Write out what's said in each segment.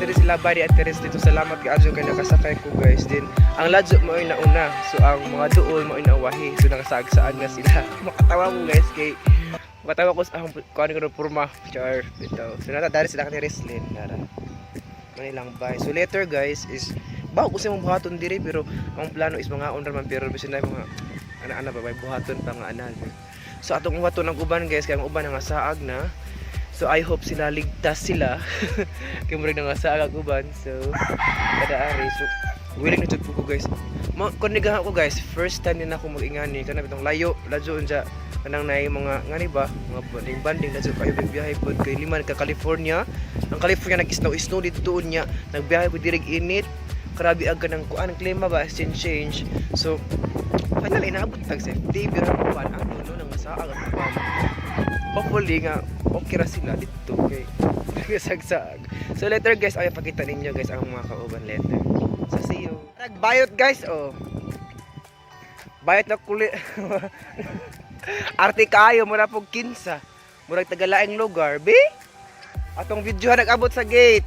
diri sila bari at Teres dito. Salamat kaayo kay nakasakay ko, guys. Din ang ladyo mo ay nauna. So ang mga duol mo ay nauwahi. So nakasaag-saag na sila. Makatawa ko, guys, kay makatawa ko sa akong kuan ko ng purma. Char bitaw. So nata dari sila kay Reslin nara. Manilang bye. So later, guys, is bago ko sa mong buhaton diri, pero ang plano is mga on man, pero bisin na mga ana-ana ba may buhaton pa nga another. So atong buhaton ang uban, guys, kay ang uban nga saag na. So I hope sila ligtas sila. Kay murag nga saag ang uban. So kada ari, so willing na jud po ko, guys. Ma kun nigahan ko, guys, first time din ako mag-ingani kana bitong layo, ladyo unja kanang naay mga ngani ba, mga banding banding ladyo kayo biyahe pod kay liman ka California. Ang California nag-snow snow dito niya. Nagbiyahe ko diri init. Grabe ang kanang kuan ang klima ba, change change. So finally naabot tag safety, pero ang uban ano no nang saag ang uban. Hopefully nga okay ra sila dito kay nagsagsag. So later, guys, ay pakita ninyo, guys, ang mga kauban later. So see you. Nagbayot, guys, oh. Bayot na kuli. Arte kaayo mura pog kinsa. Murag tagalaing lugar, be? Atong video nag-abot sa gate.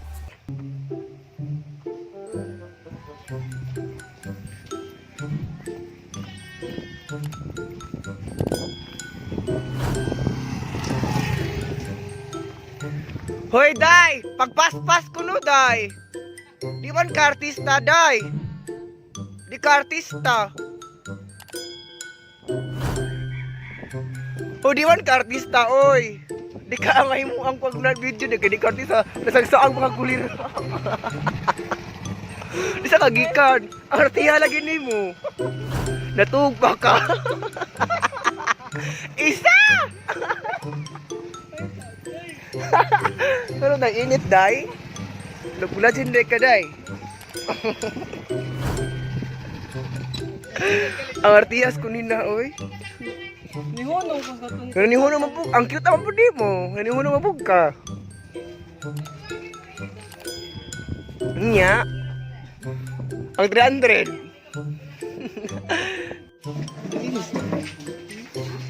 Hoy, day! Pagpaspas ko no, day! Di man ka artista, day! Di ka artista! O, di man ka artista, oy! Di ka angay mo ang pag video, di ka di ka artista. Nasagsaang mga kulir. Di sa kagikan. Ang artiya lagi nimo. Natug pa ka. Isa! Pero nag-init, day. Nagpula din ka, day. Ang artiyas ko nina, oy. Nihunong ko sa tun. Pero nihuno man po, ang cute naman po di mo. Nihuno man po ka. Nya. Ang 300.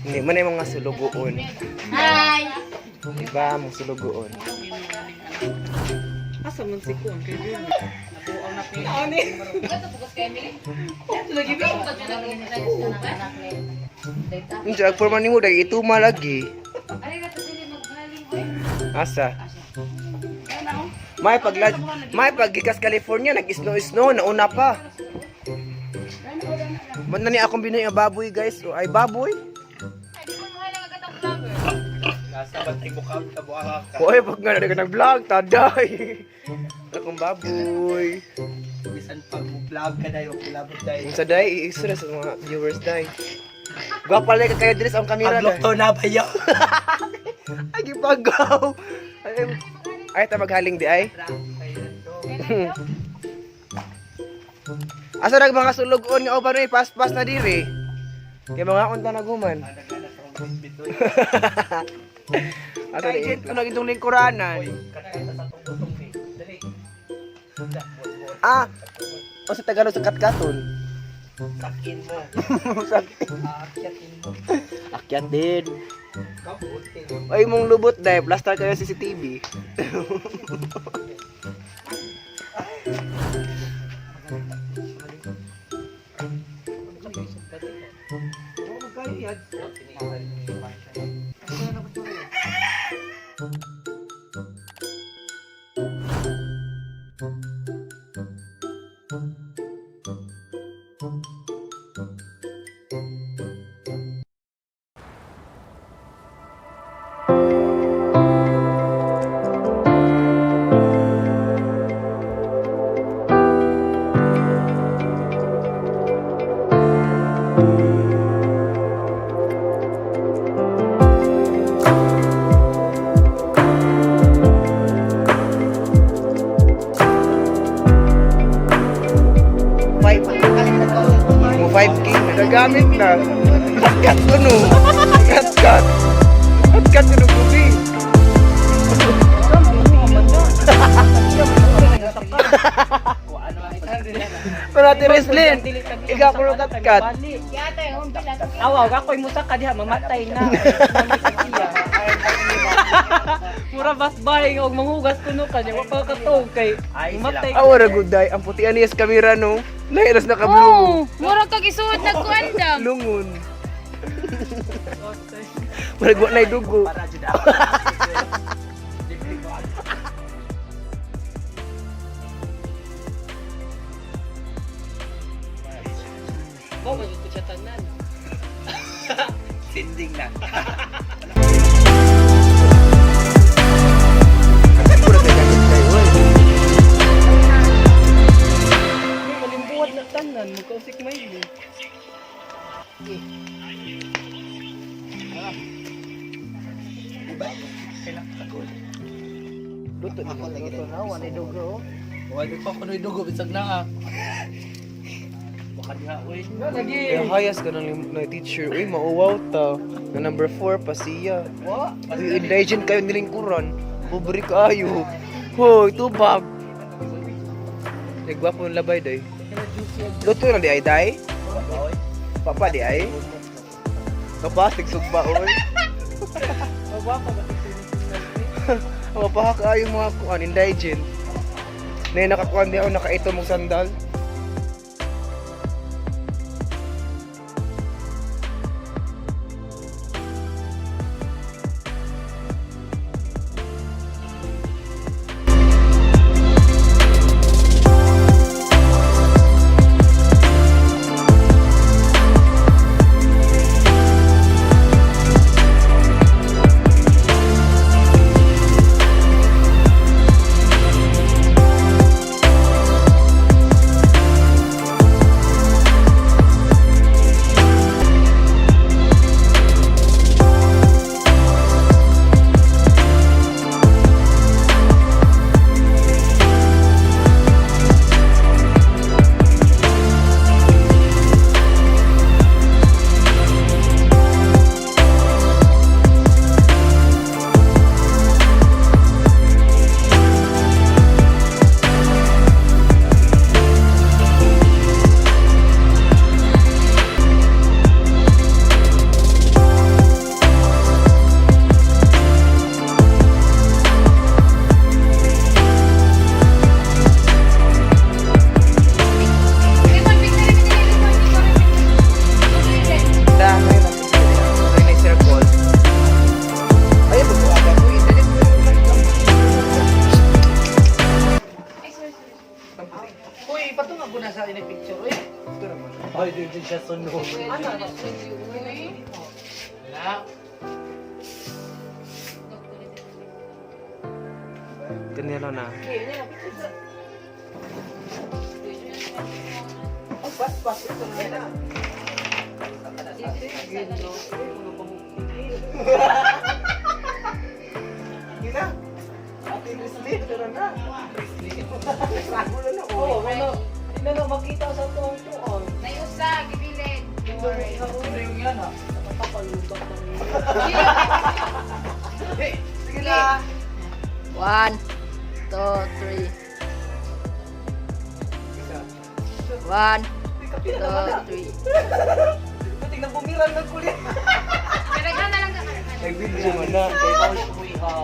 Hindi man ay mga sulugoon. Hi! Diba, mga sulugoon. Asa man si Kuan kay Bibi? Nabuang na pili. Lagi ba? Hindi, ang forma nimo dahil ito malagi. Asa? May pag may paggikas California nag snow snow nauna pa. Man na ni akong binuhay nga baboy, guys. O, ay baboy. Oy, pag nga na nag-vlog, taday. Akong baboy. Bisan pag vlog ka dayo, kulabot dayo. Kung sa day, i-extra sa mga viewers day. Gwapa lang ka kayo diri sa akong kamera day. Paglukto na ba yun? Ay, gipagaw. Ay, ay, ta maghaling di ay. Asa nag mga sulugon nga uban oy, paspas na diri. Kay mga unta naguman. Asa ni ito nag itong lingkuranan. Ah, o sa Tagalog sa katkaton. Sakin mo. Sakin. Aakyatin mo. Akyat din. Kabuti. Ay mong lubot dai, plaster kayo CCTV. Five. Mo 5K na. Nagamit na. Kat-kat ko no. Kat-kat. Kat-kat ko no bubi. Pero Ate Reslin, ikaw ko no kat-kat. Awaw, ako'y musa ka diha, mamatay na. Mura basbay og manghugas kuno ka niya wa pa katuog kay Ay, sila. matay. Ah, wala good day. Ang puti ani sa kamera no. Lahiras na kablu. Oh, mura kag isuod nagkuandam. Lungon. Murag wa na'y dugo. Para jud ako. Libre ko. Mo man jud ko siya tanan. Sending na. Murag kay gamit kay oy. May malimbuhat na tanan, magkausik may ni. Luto ni Ako lagi luto rin. na wa na'y dugo. Wala pa kuno dugo bisag na ah. Baka diha oy. Lagi. Eh, hayas ka ng na teacher. Uy, mauwaw ta. Na number 4 pa siya. Wa. Uy, indigent kayo nilingkuran. Pobre kayo. Hoy, tubag. Nagwapo ng labay day. Luto na di ay day? Papa di ay? Kapasig sugba oy. Magwapa ba tigsuod? Mapaha kaayo mga kuan indigent. Nay nakakuan di ako nakaito mong sandal. Da, may na circle. Ay, pagkuaga ko internet ko. Uy, patunga ko na sa ini picture oy. Ito naman. Ay, di din siya sunog. Ano? Na. Kanila na. Oh, bas bas ito na. Gina. Ate Grizzly, tara na. Ragulo na Oh, wala. Di na lang makita sa tuong tuon. Nayusa, gibilin. Yung yan ah. Nakapalutok na Sige na. One, two, three. One, two, three. Tingnan bumiran ng kulit. Karaghan na lang ka. Nag-video man na. Kay Boss Uy ha.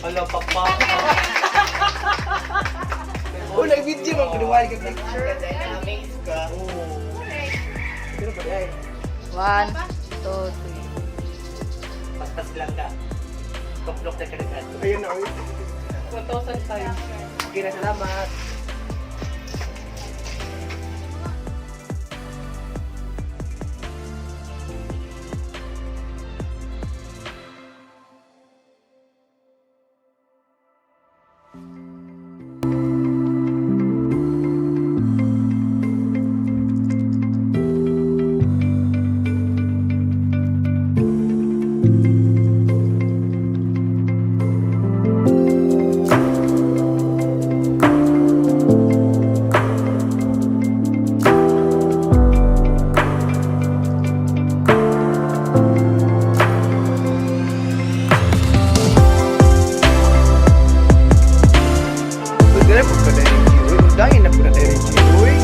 Hala papa. Oh, nag-video man kunuwari ka picture. Na-amaze ka. Pero ba ay? One, two, three. Paspas lang ka. Tuklok na karaghan. Ayun na, oy. 1,000 times. Sige na, salamat. Uy, grabe po ka na energy. Uy, undahin na po na energy. Uy.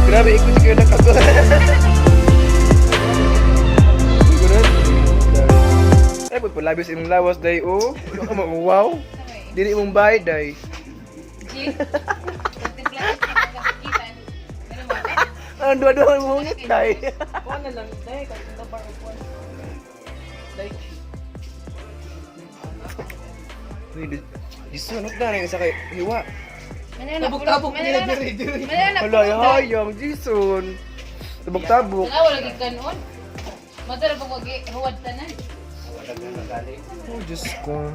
Grabe, ikot kayo na kago. Uy, grabe. Ay, po, po palabi sa imong lawas day oh. Wala ka mauwaw. Dili imong bayad day. G. Kontemplative ka pagkasakitan. Ano mo? Anong duwa-duwa mo hungit day. Kuha na lang, day. Kahit na bar of one. Like, Uy, Jason, ano na rin isa kay hiwa. Tabok-tabok nila diri diri. Hala, hayang Jason. Tabok-tabok. Wala, wala gid kanon. Madara pa ko huwad tanan. Oh, Diyos ko.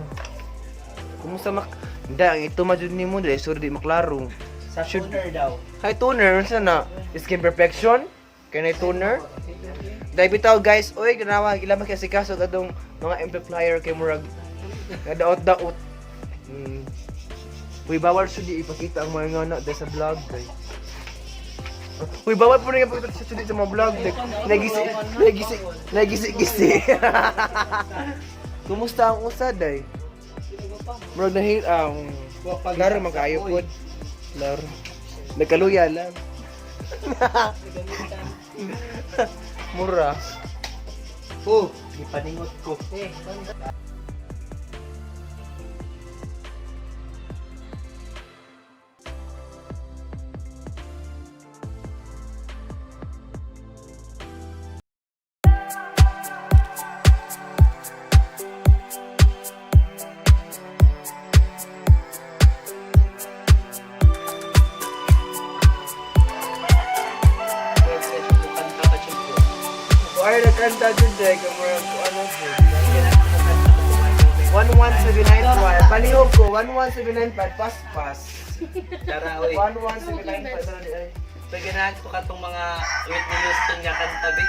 Kumusta mak... Hindi, ang ito ma jud nimo dili sorry di maklaro. sa toner daw. Kay toner unsa na? Skin perfection? Kay toner? Dahil bitaw guys, oy ganawa ila man kasi kaso kadong mga amplifier kay murag nadaot-daot. Uy, bawal sudi ipakita ang mga ngana dahil sa vlog guys. Uy, bawal po na ipakita sa sudi sa mga vlog. Dahil Nagisi, nagisi, nagisi, gisi. Kumusta ang usa day? Murag nahil ang klaro man kaayo pod. Klaro. Nagkaluya lang. Mura. Oh, gipaningot ko. Eh, Ay, nagkanta dyan, Jay. Kamura ko ano po. 11795. Palihog ko, 11795. Pas, pas. Tara, oy. 11795. Tara, di ay. Paganahan ko katong mga Whitney Houston nga kanta, be.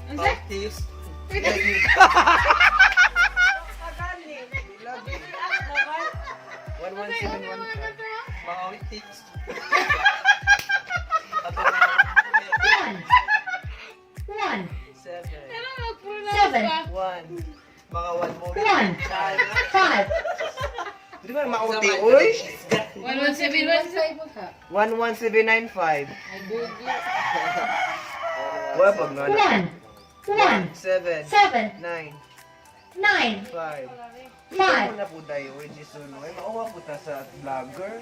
Unsa? Whitney Houston. One one seven one five. Mga Whitney Houston. One, Seven. Ano magpuro Seven. pa? One. Mga one more. One. Five, Di ba mauti, oy? 11715. 11795. Ay bugi. Wala pag nga na. one, one, 7, seven, 9, nine, 5. five. Wala po tayo, oy, Jason. Ay, mauwa po ta sa vlogger.